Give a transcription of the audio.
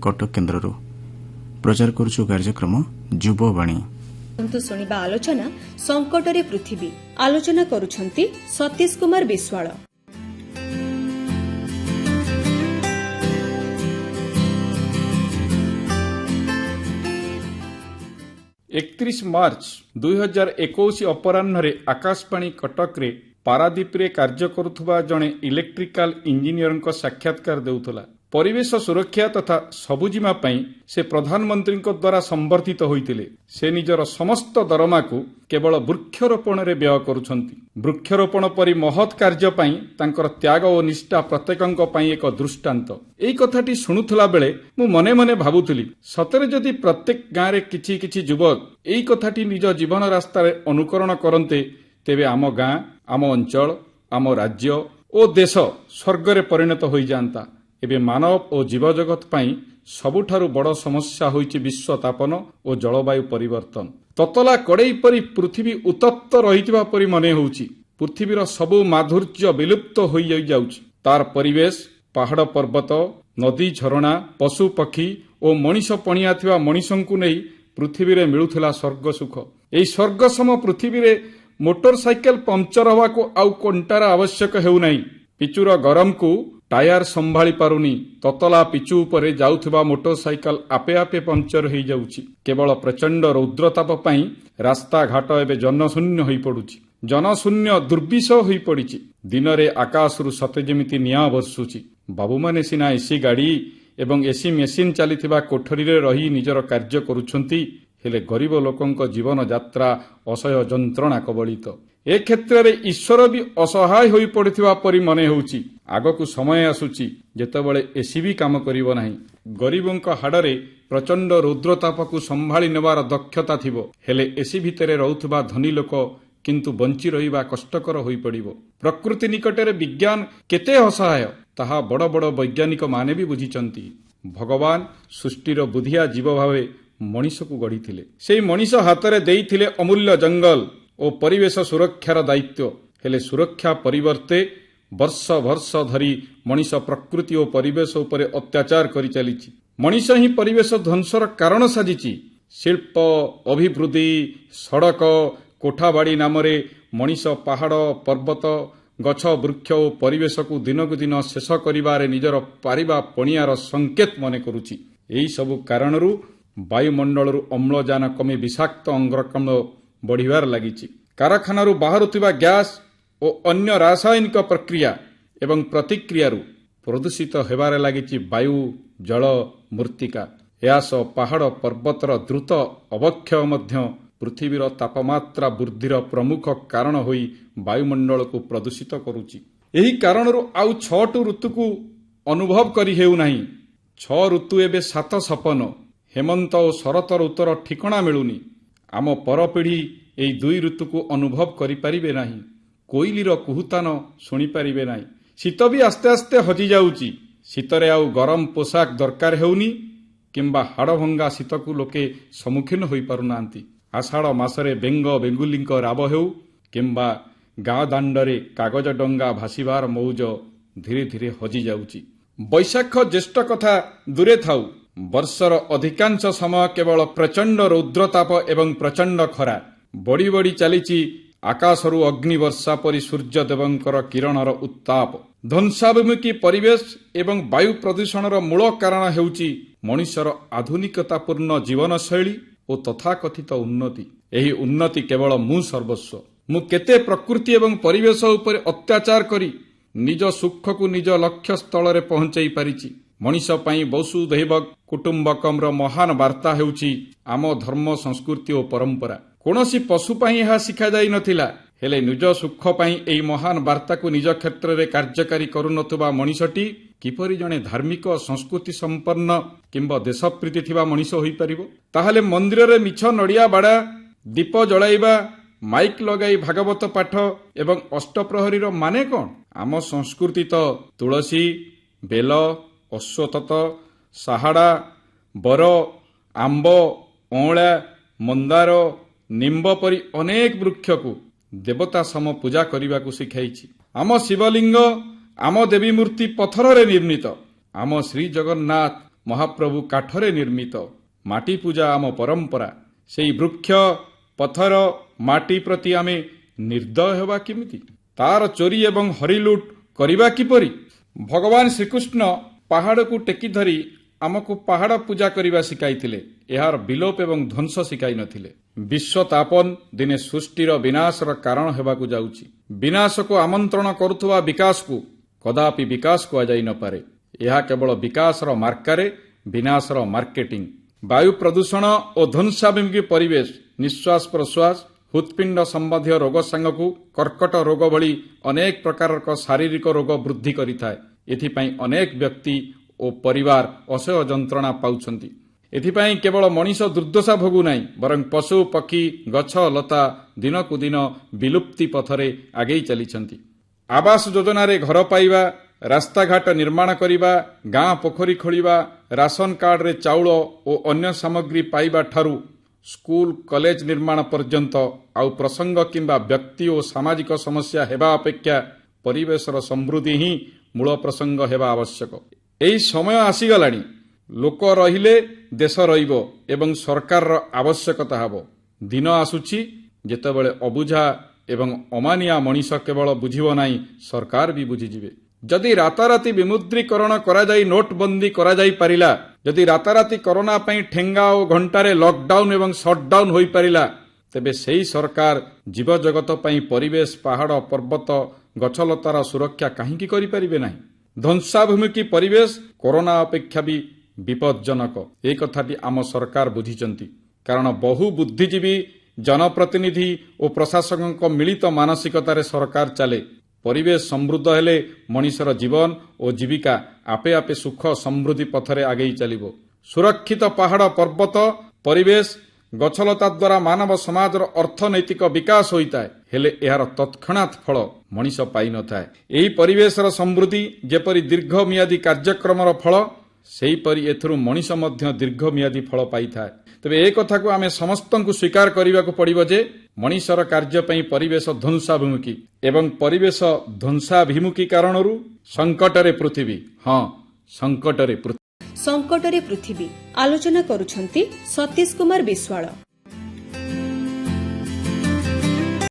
କଟକ କେନ୍ଦ୍ରରୁ। ପ୍ରଚାର କରୁଛୁ କାର୍ଯ୍ୟକ୍ରମ ଯୁବବାଣୀ। ଶୁଣିବା ଆଲୋଚନା ସଙ୍କଟରେ ପୃଥିବୀ। ଆଲୋଚନା କରୁଛନ୍ତି ସତୀଶ କୁମାର ବିଶ୍ୱାଳ। 31 ମାର୍ଚ୍ଚ 2021 ଅପରାହ୍ନରେ ଆକାଶବାଣୀ କଟକରେ ପାରାଦୀପରେ କାର୍ଯ୍ୟ କରୁଥିବା ଜଣେ ଇଲେକ୍ଟ୍ରିକାଲ ଇଞ୍ଜିନିୟରଙ୍କ ସାକ୍ଷାତକାର ଦେଉଥିଲା। ପରିବେଶ ସୁରକ୍ଷା ତଥା ସବୁଜିମା ପାଇଁ ସେ ପ୍ରଧାନମନ୍ତ୍ରୀଙ୍କ ଦ୍ୱାରା ସମ୍ବର୍ଦ୍ଧିତ ହୋଇଥିଲେ। ସେ ନିଜର ସମସ୍ତ ଦରମାକୁ କେବଳ ବୃକ୍ଷରୋପଣରେ ବ୍ୟୟ କରୁଛନ୍ତି। ବୃକ୍ଷରୋପଣ ପରି ମହତ୍ କାର୍ଯ୍ୟ ପାଇଁ ତାଙ୍କର ତ୍ୟାଗ ଓ ନିଷ୍ଠା ପ୍ରତ୍ୟେକଙ୍କ ପାଇଁ ଏକ ଦୃଷ୍ଟାନ୍ତ। ଏଇ କଥାଟି ଶୁଣୁଥିଲା ବେଳେ ମୁଁ ମନେ ମନେ ଭାବୁଥିଲି, ସତରେ ଯଦି ପ୍ରତ୍ୟେକ ଗାଁରେ କିଛି କିଛି ଯୁବକ ଏଇ କଥାଟି ନିଜ ଜୀବନ ରାସ୍ତାରେ ଅନୁକରଣ କରନ୍ତେ, ତେବେ ଆମ ଗାଁ, ଆମ ଅଞ୍ଚଳ, ଆମ ରାଜ୍ୟ ଓ ଦେଶ ସ୍ୱର୍ଗରେ ପରିଣତ ହୋଇଯାଆନ୍ତା। ଏବେ ମାନବ ଓ ଜୀବଜଗତ ପାଇଁ ସବୁଠାରୁ ବଡ଼ ସମସ୍ୟା ହୋଇଛି ବିଶ୍ୱତାପନ ଓ ଜଳବାୟୁ ପରିବର୍ତ୍ତନ। ତତଲା କଡ଼େଇ ପରି ପୃଥିବୀ ଉତ୍ତପ୍ତ ରହିଥିବା ପରି ମନେ ହେଉଛି। ପୃଥିବୀର ସବୁ ମାଧୁର୍ଯ୍ୟ ବିଲୁପ୍ତ ହୋଇଯାଉଛି। ତାର ପରିବେଶ, ପାହାଡ଼ ପର୍ବତ, ନଦୀ ଝରଣା, ପଶୁ ପକ୍ଷୀ ଓ ମଣିଷ ପଣିଆ ଥିବା ମଣିଷଙ୍କୁ ନେଇ ପୃଥିବୀରେ ମିଳୁଥିଲା ସ୍ୱର୍ଗ ସୁଖ। ଏହି ସ୍ୱର୍ଗସମ ପୃଥିବୀରେ ମୋଟର ସାଇକେଲ ପମ୍ପଚର ହେବାକୁ ଆଉ କଣ୍ଟାର ଆବଶ୍ୟକ ହେଉନାହିଁ। ପିଚୁର ଗରମକୁ ଟାୟାର ସମ୍ଭାଳି ପାରୁନି। ତତଲା ପିଚୁ ଉପରେ ଯାଉଥିବା ମୋଟର ସାଇକେଲ ଆପେ ଆପେ ପମ୍ପଚର ହେଇଯାଉଛି। କେବଳ ପ୍ରଚଣ୍ଡ ରୌଦ୍ରତାପ ପାଇଁ ରାସ୍ତାଘାଟ ଏବେ ଜନଶୂନ୍ୟ ହୋଇପଡୁଛି। ଜନଶୂନ୍ୟ ଦୁର୍ବିଷହ ହୋଇପଡ଼ିଛି। ଦିନରେ ଆକାଶରୁ ସତେ ଯେମିତି ନିଆଁ ବର୍ଷୁଛି। ବାବୁମାନେ ସିନା ଏସି ଗାଡ଼ି ଏବଂ ଏସି ମେସିନ୍ ଚାଲିଥିବା କୋଠରୀରେ ରହି ନିଜର କାର୍ଯ୍ୟ କରୁଛନ୍ତି, ହେଲେ ଗରିବ ଲୋକଙ୍କ ଜୀବନ ଯାତ୍ରା ଅସହ୍ୟ ଯନ୍ତ୍ରଣା କବଳିତ। ଏ କ୍ଷେତ୍ରରେ ଈଶ୍ୱର ବି ଅସହାୟ ହୋଇପଡ଼ିଥିବା ପରି ମନେ ହେଉଛି। ଆଗକୁ ସମୟ ଆସୁଛି ଯେତେବେଳେ ଏସି ବି କାମ କରିବ ନାହିଁ। ଗରିବଙ୍କ ହାଡ଼ରେ ପ୍ରଚଣ୍ଡ ରୌଦ୍ରତାପକୁ ସମ୍ଭାଳି ନେବାର ଦକ୍ଷତା ଥିବ, ହେଲେ ଏସି ଭିତରେ ରହୁଥିବା ଧନୀ ଲୋକ କିନ୍ତୁ ବଞ୍ଚି ରହିବା କଷ୍ଟକର ହୋଇପଡ଼ିବ। ପ୍ରକୃତି ନିକଟରେ ବିଜ୍ଞାନ କେତେ ଅସହାୟ, ତାହା ବଡ଼ ବଡ଼ ବୈଜ୍ଞାନିକମାନେ ବି ବୁଝିଛନ୍ତି। ଭଗବାନ ସୃଷ୍ଟିର ବୁଦ୍ଧିଆ ଜୀବ ଭାବେ ମଣିଷକୁ ଗଢ଼ିଥିଲେ। ସେଇ ମଣିଷ ହାତରେ ଦେଇଥିଲେ ଅମୂଲ୍ୟ ଜଙ୍ଗଲ ଓ ପରିବେଶ ସୁରକ୍ଷାର ଦାୟିତ୍ୱ। ହେଲେ ସୁରକ୍ଷା ପରିବର୍ତ୍ତେ ବର୍ଷ ବର୍ଷ ଧରି ମଣିଷ ପ୍ରକୃତି ଓ ପରିବେଶ ଉପରେ ଅତ୍ୟାଚାର କରିଚାଲିଛି। ମଣିଷ ହିଁ ପରିବେଶ ଧ୍ୱଂସର କାରଣ ସାଜିଛି। ଶିଳ୍ପ ଅଭିବୃଦ୍ଧି, ସଡ଼କ, କୋଠାବାଡ଼ି ନାମରେ ମଣିଷ ପାହାଡ଼ ପର୍ବତ, ଗଛ ବୃକ୍ଷ ଓ ପରିବେଶକୁ ଦିନକୁ ଦିନ ଶେଷ କରିବାରେ ନିଜର ପାରିବା ପଣିଆର ସଂକେତ ମନେ କରୁଛି। ଏହିସବୁ କାରଣରୁ ବାୟୁମଣ୍ଡଳରୁ ଅମ୍ଳଜାନ କମି ବିଷାକ୍ତ ଅଙ୍ଗରକାମ୍ଳ ବଢ଼ିବାରେ ଲାଗିଛି। କାରଖାନାରୁ ବାହାରୁଥିବା ଗ୍ୟାସ୍ ଓ ଅନ୍ୟ ରାସାୟନିକ ପ୍ରକ୍ରିୟା ଏବଂ ପ୍ରତିକ୍ରିୟାରୁ ପ୍ରଦୂଷିତ ହେବାରେ ଲାଗିଛି ବାୟୁ, ଜଳ, ମୃତ୍ତିକା। ଏହା ସହ ପାହାଡ଼ ପର୍ବତର ଦ୍ରୁତ ଅବକ୍ଷୟ ମଧ୍ୟ ପୃଥିବୀର ତାପମାତ୍ରା ବୃଦ୍ଧିର ପ୍ରମୁଖ କାରଣ ହୋଇ ବାୟୁମଣ୍ଡଳକୁ ପ୍ରଦୂଷିତ କରୁଛି। ଏହି କାରଣରୁ ଆଉ 6ଟି ଋତୁକୁ ଅନୁଭବ କରି ହେଉନାହିଁ। 6 ଋତୁ ଏବେ 7 ସପନ। ହେମନ୍ତ ଓ ଶରତ ଋତୁର ଠିକଣା ମିଳୁନି। ଆମ ପରପିଢ଼ି ଏହି 2 ଋତୁକୁ ଅନୁଭବ କରିପାରିବେ ନାହିଁ। କୋଇଲିର କୁହୁତାନ ଶୁଣିପାରିବେ ନାହିଁ। ଶୀତ ବି ଆସ୍ତେ ଆସ୍ତେ ହଜିଯାଉଛି। ଶୀତରେ ଆଉ ଗରମ ପୋଷାକ ଦରକାର ହେଉନି କିମ୍ବା ହାଡ଼ଭଙ୍ଗା ଶୀତକୁ ଲୋକେ ସମ୍ମୁଖୀନ ହୋଇପାରୁନାହାନ୍ତି। ଆଷାଢ଼ ମାସରେ ବେଙ୍ଗ ବେଙ୍ଗୁଲିଙ୍କ ରାବ ହେଉ କିମ୍ବା ଗାଁ ଦାଣ୍ଡରେ କାଗଜ ଡଙ୍ଗା ଭାସିବାର ମଉଜ ଧୀରେ ଧୀରେ ହଜିଯାଉଛି। ବୈଶାଖ ଜ୍ୟେଷ୍ଠ କଥା ଦୂରେ ଥାଉ, ବର୍ଷର ଅଧିକାଂଶ ସମୟ କେବଳ ପ୍ରଚଣ୍ଡ ରୌଦ୍ରତାପ ଏବଂ ପ୍ରଚଣ୍ଡ ଖରା ବଢ଼ି ବଢ଼ି ଚାଲିଛି। ଆକାଶରୁ ଅଗ୍ନିବର୍ଷା ପରି ସୂର୍ଯ୍ୟଦେବଙ୍କର କିରଣର ଉତ୍ତାପ। ଧ୍ୱଂସାଭିମୁଖୀ ପରିବେଶ ଏବଂ ବାୟୁ ପ୍ରଦୂଷଣର ମୂଳ କାରଣ ହେଉଛି ମଣିଷର ଆଧୁନିକତାପୂର୍ଣ୍ଣ ଜୀବନଶୈଳୀ ଓ ତଥାକଥିତ ଉନ୍ନତି। ଏହି ଉନ୍ନତି କେବଳ ମୁଁ ସର୍ବସ୍ୱ, ମୁଁ କେତେ ପ୍ରକୃତି ଏବଂ ପରିବେଶ ଉପରେ ଅତ୍ୟାଚାର କରି ନିଜ ସୁଖକୁ ନିଜ ଲକ୍ଷ୍ୟସ୍ଥଳରେ ପହଞ୍ଚାଇ ପାରିଛି। ମଣିଷ ପାଇଁ ବସୁଧୈବ କୁଟୁମ୍ବକମର ମହାନ ବାର୍ତ୍ତା ହେଉଛି ଆମ ଧର୍ମ, ସଂସ୍କୃତି ଓ ପରମ୍ପରା। କୌଣସି ପଶୁ ପାଇଁ ଏହା ଶିଖାଯାଇ ନଥିଲା। ହେଲେ ନିଜ ସୁଖ ପାଇଁ ଏହି ମହାନ ବାର୍ତ୍ତାକୁ ନିଜ କ୍ଷେତ୍ରରେ କାର୍ଯ୍ୟକାରୀ କରୁନଥିବା ମଣିଷଟି କିପରି ଜଣେ ଧାର୍ମିକ, ସଂସ୍କୃତି ସମ୍ପନ୍ନ କିମ୍ବା ଦେଶପ୍ରୀତି ଥିବା ମଣିଷ ହୋଇପାରିବ? ତାହେଲେ ମନ୍ଦିରରେ ମିଛ ନଡ଼ିଆ ବାଡ଼ା, ଦୀପ ଜଳାଇବା, ମାଇକ୍ ଲଗାଇ ଭାଗବତ ପାଠ ଏବଂ ଅଷ୍ଟପ୍ରହରୀର ମାନେ କ'ଣ? ଆମ ସଂସ୍କୃତି ତ ତୁଳସୀ, ବେଲ, ଅଶ୍ୱତତ, ସାହାଡ଼ା, ବର, ଆମ୍ବ, ଅଁଳା, ମନ୍ଦାର, ନିମ୍ବ ପରି ଅନେକ ବୃକ୍ଷକୁ ଦେବତା ସମ ପୂଜା କରିବାକୁ ଶିଖାଇଛି। ଆମ ଶିବଲିଙ୍ଗ, ଆମ ଦେବୀ ମୂର୍ତ୍ତି ପଥରରେ ନିର୍ମିତ। ଆମ ଶ୍ରୀ ଜଗନ୍ନାଥ ମହାପ୍ରଭୁ କାଠରେ ନିର୍ମିତ। ମାଟି ପୂଜା ଆମ ପରମ୍ପରା। ସେଇ ବୃକ୍ଷ, ପଥର, ମାଟି ପ୍ରତି ଆମେ ନିର୍ଦ୍ଦୟ ହେବା କେମିତି? ତାର ଚୋରି ଏବଂ ହରିଲୁଟ କରିବା କିପରି? ଭଗବାନ ଶ୍ରୀକୃଷ୍ଣ ପାହାଡ଼କୁ ଟେକି ଧରି ଆମକୁ ପାହାଡ଼ ପୂଜା କରିବା ଶିଖାଇଥିଲେ, ଏହାର ବିଲୋପ ଏବଂ ଧ୍ୱଂସ ଶିଖାଇ ନଥିଲେ। ବିଶ୍ୱତାପନ ଦିନେ ସୃଷ୍ଟିର ବିନାଶର କାରଣ ହେବାକୁ ଯାଉଛି। ବିନାଶକୁ ଆମନ୍ତ୍ରଣ କରୁଥିବା ବିକାଶକୁ କଦାପି ବିକାଶ କୁହାଯାଇ ନପାରେ। ଏହା କେବଳ ବିକାଶର ମାର୍କାରେ ବିନାଶର ମାର୍କେଟିଂ। ବାୟୁ ପ୍ରଦୂଷଣ ଓ ଧ୍ୱଂସାଭିମୁଖୀ ପରିବେଶ ନିଶ୍ୱାସ ପ୍ରଶ୍ୱାସ, ହୃତ୍ପିଣ୍ଡ ସମ୍ବନ୍ଧୀୟ ରୋଗ ସାଙ୍ଗକୁ କର୍କଟ ରୋଗ ଭଳି ଅନେକ ପ୍ରକାରର ଶାରୀରିକ ରୋଗ ବୃଦ୍ଧି କରିଥାଏ। ଏଥିପାଇଁ ଅନେକ ବ୍ୟକ୍ତି ଓ ପରିବାର ଅସହ୍ୟ ଯନ୍ତ୍ରଣା ପାଉଛନ୍ତି। ଏଥିପାଇଁ କେବଳ ମଣିଷ ଦୁର୍ଦ୍ଦଶା ଭୋଗୁନାହିଁ, ବରଂ ପଶୁ, ପକ୍ଷୀ, ଗଛ, ଲତା ଦିନକୁ ଦିନ ବିଲୁପ୍ତି ପଥରେ ଆଗେଇ ଚାଲିଛନ୍ତି। ଆବାସ ଯୋଜନାରେ ଘର ପାଇବା, ରାସ୍ତାଘାଟ ନିର୍ମାଣ କରିବା, ଗାଁ ପୋଖରୀ ଖୋଳିବା, ରାସନ କାର୍ଡରେ ଚାଉଳ ଓ ଅନ୍ୟ ସାମଗ୍ରୀ ପାଇବା ଠାରୁ ସ୍କୁଲ କଲେଜ ନିର୍ମାଣ ପର୍ଯ୍ୟନ୍ତ ଆଉ ପ୍ରସଙ୍ଗ କିମ୍ବା ବ୍ୟକ୍ତି ଓ ସାମାଜିକ ସମସ୍ୟା ହେବା ଅପେକ୍ଷା ପରିବେଶର ସମୃଦ୍ଧି ହିଁ ମୂଳ ପ୍ରସଙ୍ଗ ହେବା ଆବଶ୍ୟକ। ଏହି ସମୟ ଆସିଗଲାଣି। ଲୋକ ରହିଲେ ଦେଶ ରହିବ ଏବଂ ସରକାରର ଆବଶ୍ୟକତା ହେବ। ଦିନ ଆସୁଛି ଯେତେବେଳେ ଅବୁଝା ଏବଂ ଅମାନିଆ ମଣିଷ କେବଳ ବୁଝିବ ନାହିଁ, ସରକାର ବି ବୁଝିଯିବେ। ଯଦି ରାତାରାତି ବିମୁଦ୍ରୀକରଣ କରାଯାଇ ନୋଟବନ୍ଦୀ କରାଯାଇ ପାରିଲା, ଯଦି ରାତାରାତି କରୋନା ପାଇଁ ଠେଙ୍ଗା ଓ ଘଣ୍ଟାରେ ଲକଡାଉନ ଏବଂ ସଟଡାଉନ ହୋଇପାରିଲା, ତେବେ ସେହି ସରକାର ଜୀବଜଗତ ପାଇଁ ପରିବେଶ, ପାହାଡ଼, ପର୍ବତ, ଗଛଲତାର ସୁରକ୍ଷା କାହିଁକି କରିପାରିବେ ନାହିଁ? ଧ୍ୱଂସାଭିମୁଖୀ ପରିବେଶ କରୋନା ଅପେକ୍ଷା ବି ବିପଜ୍ଜନକ। ଏ କଥାଟି ଆମ ସରକାର ବୁଝିଛନ୍ତି, କାରଣ ବହୁ ବୁଦ୍ଧିଜୀବୀ, ଜନପ୍ରତିନିଧି ଓ ପ୍ରଶାସକଙ୍କ ମିଳିତ ମାନସିକତାରେ ସରକାର ଚାଲେ। ପରିବେଶ ସମୃଦ୍ଧ ହେଲେ ମଣିଷର ଜୀବନ ଓ ଜୀବିକା ଆପେ ଆପେ ସୁଖ ସମୃଦ୍ଧି ପଥରେ ଆଗେଇ ଚାଲିବ। ସୁରକ୍ଷିତ ପାହାଡ଼, ପର୍ବତ, ପରିବେଶ, ଗଛଲତା ଦ୍ୱାରା ମାନବ ସମାଜର ଅର୍ଥନୈତିକ ବିକାଶ ହୋଇଥାଏ, ହେଲେ ଏହାର ତତ୍କ୍ଷଣାତ୍ ଫଳ ମଣିଷ ପାଇନଥାଏ। ଏହି ପରିବେଶର ସମୃଦ୍ଧି ଯେପରି ଦୀର୍ଘମିଆଦୀ କାର୍ଯ୍ୟକ୍ରମର ଫଳ, ସେହିପରି ଏଥିରୁ ମଣିଷ ମଧ୍ୟ ଦୀର୍ଘମିଆଦୀ ଫଳ ପାଇଥାଏ। ତେବେ ଏ କଥାକୁ ଆମେ ସମସ୍ତଙ୍କୁ ସ୍ୱୀକାର କରିବାକୁ ପଡ଼ିବ ଯେ ମଣିଷର କାର୍ଯ୍ୟ ପାଇଁ ପରିବେଶ ଧ୍ୱଂସାଭିମୁଖୀ ଏବଂ ପରିବେଶ ଧ୍ୱଂସାଭିମୁଖୀ କାରଣରୁ ସଙ୍କଟରେ ପୃଥିବୀ। ହଁ, ସଙ୍କଟରେ ପୃଥିବୀ। ସଙ୍କଟରେ ପୃଥିବୀ, ଆଲୋଚନା କରୁଛନ୍ତି ସତୀଶ କୁମାର ବିଶ୍ୱାଳ।